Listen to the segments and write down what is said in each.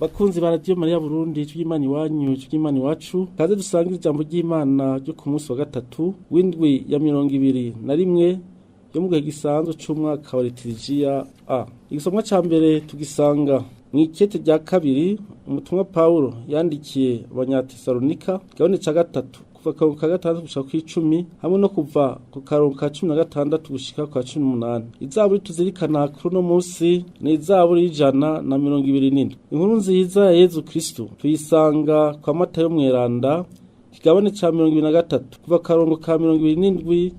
Bakunzi ba Radio Maria Burundi, ijwi ry'Imana iwanyu, ijwi ry'Imana iwacu, kaze dusangire ijambo ry'Imana ryo ku munsi wa gatatu w'indwi ya 21 yo mu gihe gisanzwe c'umwaka wa liturgiya A. Igisomwa ca mbere tugisanga mw'ikete rya kabiri umutumwa Paulo yandikiye abanyaTesalonika, igabane ca gatatu kuva karongo ka gatandatu gushika kw'icumi hamwe no kuva ku karongo ka 16 gushika kwa 18. Izaburi tuzirikana kuri uno munsi ni izaburi y'127. Inkuru nziza ya Yezu Kristo tuyisanga kwa Matayo mweranda, kigabane ca 23 kuva karongo ka 27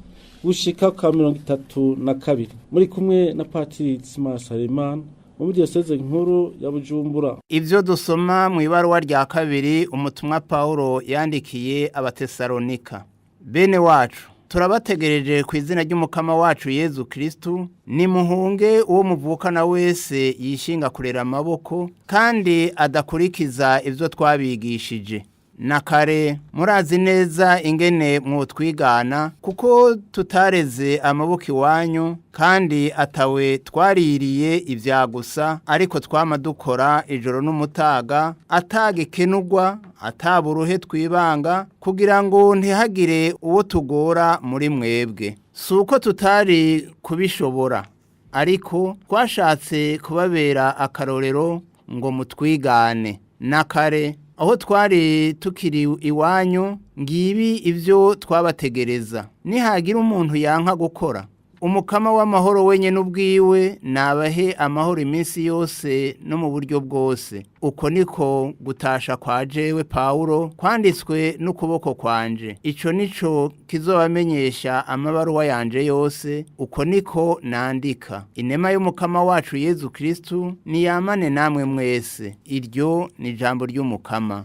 gushika kwa 32. Muri kumwe na Patiri Dismas Harerimana muri diyoseze nkuru ya Bujumbura. Ivyo dusoma mu ibaruwa rya kabiri umutumwa Paulo yandikiye abatesalonika. Bene wacu, turabategereje ku izina ry'umukama wacu Yezu Kristu, nimuhunge uwo muvukana wese yishinga kurera amaboko kandi adakurikiza ivyo twabigishije. Na kare murazi neza ingene mwotwigana, kuko tutareze amaboko iwanyu kandi atawe twaririye ibya gusa, ariko twama dukora ijoro n'umutaga, atagikenurwa ataburuhe twibanga, kugira ngo ntihagire uwo tugora muri mwebwe. Si uko tutari kubishobora, ariko twashatse kubabera akarorero ngo mutwigane. Na kare aho twari tukiri iwanyu, ngibi ibyo twabategereza. Nihagira umuntu yanka gukora, umukama w'amahoro wenyine ubwiwe nabahe amahoro iminsi yose no mu buryo bwose. Uko niko gutasha kwa jewe Paulo kwanditswe n'ukuboko kwanje. Ico nico kizobamenyesha amabaruwa yanje yose, uko niko nandika. Inema y'umukama wacu Yezu Kristu niyamane namwe mwese. Iryo ni ijambo ry'umukama.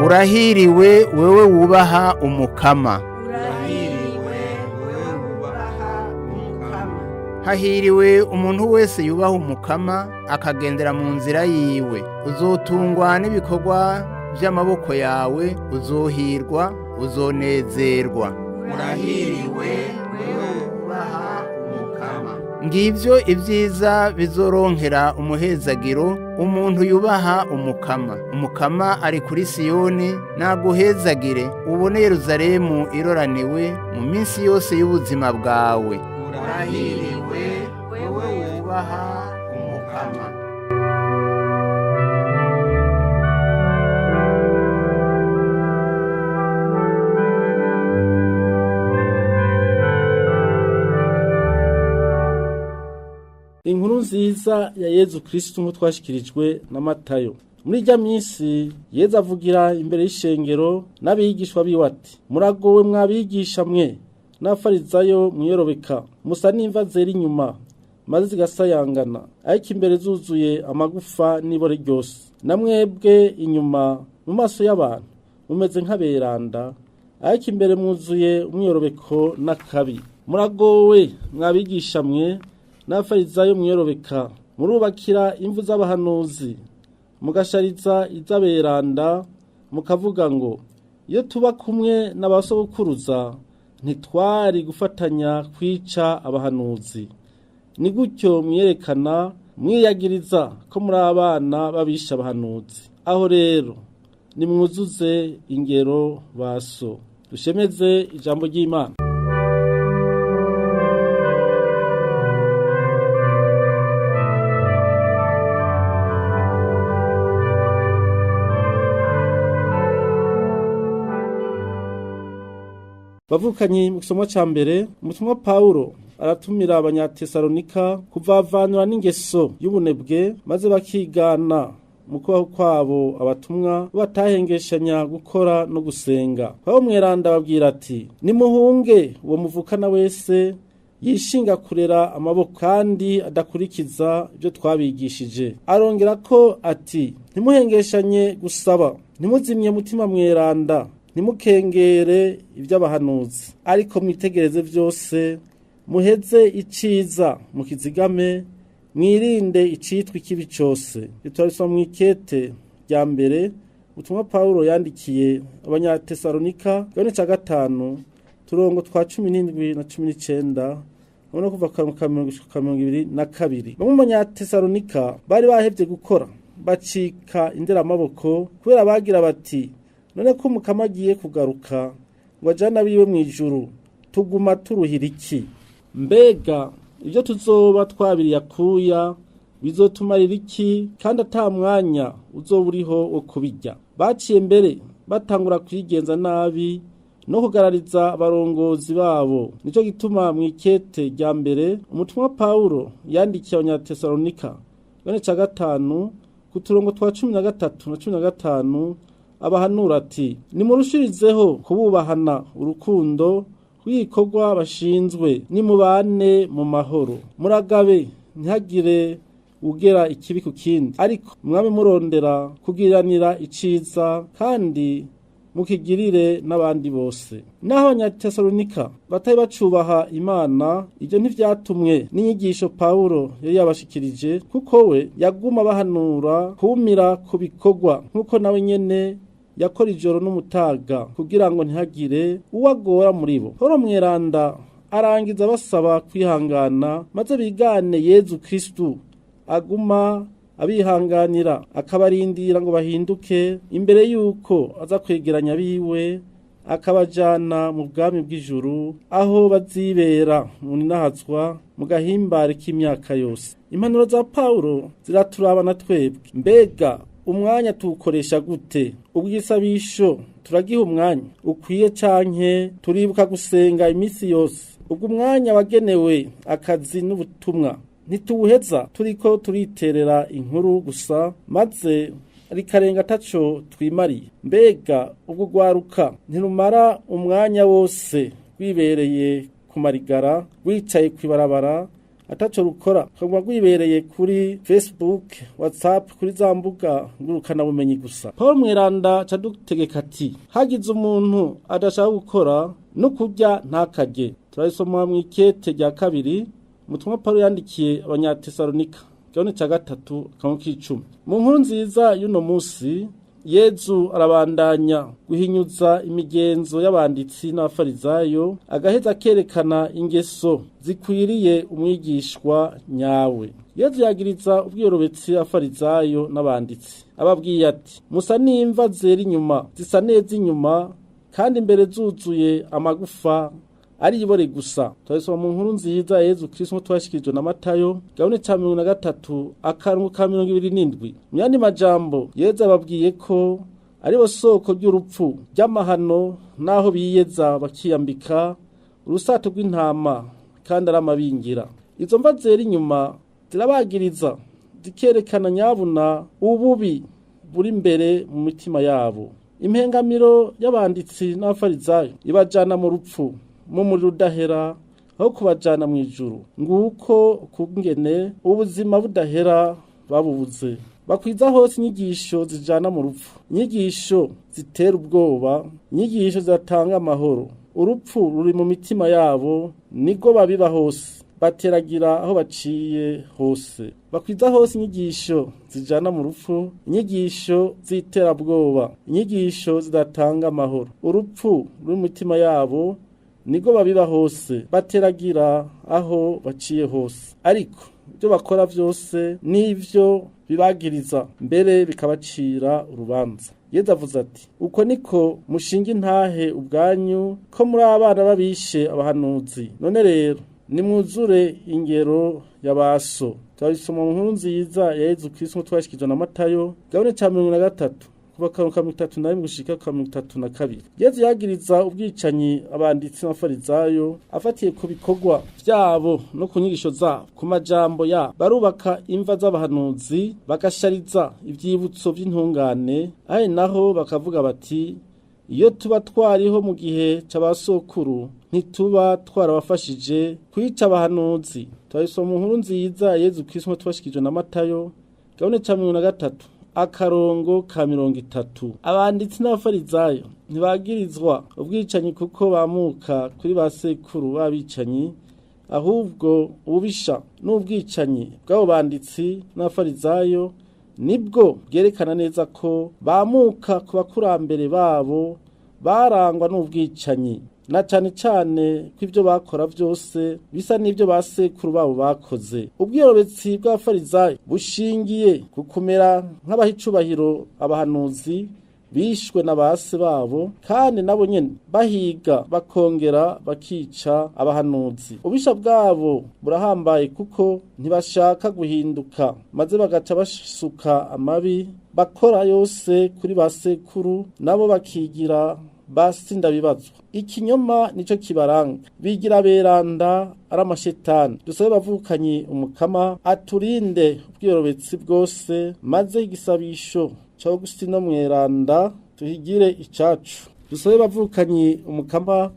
Urahiriwe wewe wubaha umukama. Hahiriwe umuntu wese yubaha umukama akagendera mu nzira yiwe. Uzotungwa n'ibikorwa by'amaboko yawe, uzohirwa, uzonezerwa. Urahiriwe wewe wubaha umukama. Ngivyo ibyiza bizoronkera umuhezagiro umuntu yubaha umukama. Umukama ari kuri Siyoni, naguhezagire, ubone Yerusalemu iroraniwe mu minsi yose y'ubuzima bwawe. Urahiriwe wewe wubaha umukama. Inkuru nziza ya Yezu Kristo nk'uko twashikirijwe na Matayo. Muri irya minsi Yezu avugira imbere y'ishengero n'abigishwa biwe ati: muragowe mwabigisha mwe n'abafarizayo mwiyorobeka, musa n'imva zera inyuma maze zigasayangana, ariko imbere zuzuye amagufa n'ibore ryose. Na mwebwe inyuma mu maso y'abantu mumeze nk'aberanda, ariko imbere mwuzuye umwiyorobeko n'akabi. Muragowe mwabigisha mwe n'abafarizayo mwiyorobeka, murubakira imvu z'abahanuzi, mugashariza iz'aberanda, mukavuga ngo iyo tuba kumwe n'abasogokuruza ntitwari gufatanya kwica abahanuzi. Ni gutyo mwiyerekana mwiyagiriza ko muri abana babisha abahanuzi. Aho rero nimwuzuze ingero baso. Dushemeze ijambo ry'Imana. Bavukanye mu kisomo ca mbere, umutumwa Paulo aratumira abanyaTesalonika kuvavanura n'ingeso y'ubunebwe, maze bakigana mu kubaho kwabo abatumwa batahengeshanya gukora no gusenga. Pawulo mweranda ababwira ati: nimuhunge uwo muvukana wese yishinga kurera amaboko kandi adakurikiza ibyo twabigishije. Arongera ko ati: ntimuhengeshanye gusaba, ntimuzimye mutima mweranda, ntimukengere iby'abahanuzi, ariko mwitegereze byose, muheze iciza mukizigame, mwirinde icitwa ikibi cose. Turabisoma mw'ikete rya mbere ubutumwa Pawulo yandikiye abanyaTesalonika, igabane ca gatanu, turongo twa 17 na 19, no kuva ka 22. Bamwe mu Banyatesalonika bari bahevye gukora bacika inderamaboko kubera bagira bati none ko Umukama agiye kugaruka ngo ajane abiwe mu ijuru, tuguma turuhira iki? Mbega ibyo tuzoba twabiriye akuya bizotumarira iki, kandi ata mwanya uzoba uriho wo kubirya? Baciye mbere batangura kwigenza nabi no kugarariza abarongozi babo. Nico gituma mu ikete rya mbere umutumwa Paulo yandikiye Abanyatesalonika gane ca 5 ku turongo twa 13 na 15 abahanura ati nimurushirizeho kububahana urukundo rw'ibikorwa bashinzwe, nimubane mu mahoro, muragabe ntihagire ugera ikibi ku kindi, ariko mwame murondera kugiranira iciza kandi mukigirire n'abandi bose. Naho Abanyatesalonika batari bacubaha Imana, ibyo ntivyatumwe n'inyigisho Paulo yari yabashikirije, kuko we yaguma bahanura kumira ku bikorwa nk'uko nawe nyene yakora ijoro n'umutaga kugira ngo ntihagire uwagora muri bo. Paulo mweranda arangiza basaba kwihangana maze bigane Yezu Kristu aguma abihanganira akabarindira ngo bahinduke imbere yuko aza kwegeranya biwe akabajana mu bwami bw'ijuru, aho bazibera mu ninahazwa mu gahimbare k'imyaka yose. Impanuro za Paulo ziraturaba na twebwe. Mbega umwanya tuwukoresha gute? Ubwisabisho turagiha umwanya ukwiye canke turibuka gusenga iminsi yose? Ubwo umwanya wagenewe akazi n'ubutumwa ntituwuheza turiko turiterera inkuru gusa maze rikarenga ataco twimariye? Mbega ubwo rwaruka ntirumara umwanya wose rwibereye ku marigara, rwicaye kw'ibarabara ataco rukora, rukaguma rwibereye kuri Facebook, WhatsApp, kuri za mbuga ngurukanabumenyi gusa? Paul Mweranda cadutegeka ati hagize umuntu adashaka gukora no kurya ntakarye. Turabisoma mw'ikete rya kabiri umutumwa Paulo yandikiye Abanyatesalonika igabane ca 3 akango k'icumi. Mu nkuru nziza y'uno musi, Yezu arabandanya guhinyuza imigenzo y'abanditsi n'abafarizayo, agaheza akerekana ingeso zikwiriye umwigishwa nyawe. Yezu yagiriza ubwiyorobetsi abafarizayo n'abanditsi, ababwiye ati musa n'imva zera inyuma, zisa neza inyuma, kandi imbere zuzuye amagufa ari ibore gusa. Turabisoma mu nkuru nziza Yezu Kristo twashikirijwe na Matayo gabone ca 33 akarongo ka 27. Mu yandi majambo, Yezu ababwiye ko ari bo soko ry'urupfu ry'amahano, naho biyeza bakiyambika urusato rw'intama kandi ari amabingira. Izo mva zera inyuma zirabagiriza, zikerekana nyabuna ububi buri imbere mu mitima yabo. Impengamiro y'abanditsi n'abafarizayo ibajana mu rupfu, mu muriro udahera, aho kubajana mu ijuru. Nguko kungene ubuzima budahera babubuze. Bakwiza hose inyigisho zijana mu rupfu, inyigisho zitera ubwoba, inyigisho zidatanga amahoro. Urupfu ruri mu mitima yabo, niko babiba hose, bateragira aho baciye hose. Bakwiza hose inyigisho zijana mu rupfu, inyigisho z'iterabwoba, inyigisho zidatanga amahoro. Urupfu ruri mu mitima yabo, niko babiba hose, bateragira aho baciye hose. Ariko ibyo bakora byose n'ibyo bibagiriza mbere bikabacira urubanza. Yezu avuze ati uko niko mushinga intahe ubwanyu ko muri abana babishe abahanuzi. None rero nimwuzure ingero y'abaso. Turabisoma mu nkuru nziza ya Yezu Kristo twashikijwe na Matayo gabone ca 33 kuva ka 31 gushika ka 32. Yezu yagiriza ubwicanyi abanditsi n'abafarizayo afatiye ku bikorwa vyabo no ku nyigisho zabo, ku majambo yabo. Barubaka imva z'abahanuzi, bagashariza ivyibutso vy'intungane, ahe naho bakavuga bati iyo tuba twariho mu gihe c'abasokuru ntituba twarabafashije kwica abahanuzi. Turabisoma mu nkuru nziza Yezu Kristo twashikijwe na Matayo gabone ca 33 akarongo ka 30. Abanditsi n'abafarizayo ntibagirizwa ubwicanyi kuko bamuka kuri ba sekuru b'abicanyi, ahubwo ububisha n'ubwicanyi bw'abo banditsi n'abafarizayo nibwo bwerekana neza ko bamuka ku bakurambere babo barangwa n'ubwicanyi. Na cane cane ko ivyo bakora vyose bisa n'ivyo ba sekuru babo bakoze. Ubwiyorobetsi bw'abafarizayo bushingiye ku kumera nk'abahicubahiro abahanuzi bishwe na base babo, kandi nabo nyene bahiga bakongera bakica abahanuzi. Ubisha bwabo burahambaye kuko ntibashaka guhinduka, maze bagaca basuka amabi bakora yose kuri ba sekuru, nabo bakigira basi ndabibazwa. Ikinyoma nico kibaranga, bigira beranda ari amashetani. Dusabe bavukanyi umukama aturinde ubwiyorobetsi bwose, maze igisabisho ca Augustino mweranda tuhigire icacu. Dusabe bavukanyi umukama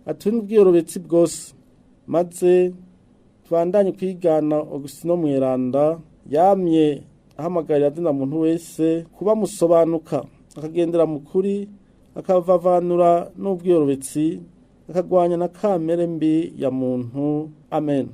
aturinde ubwiyorobetsi bwose, maze tubandanye kwigana Augustino mweranda yamye ahamagarira zina muntu wese kuba musobanuka, akagendera mu kuri, akavavanura n'ubwiyorobetsi, akagwanya na kamere mbi ya muntu. Amen.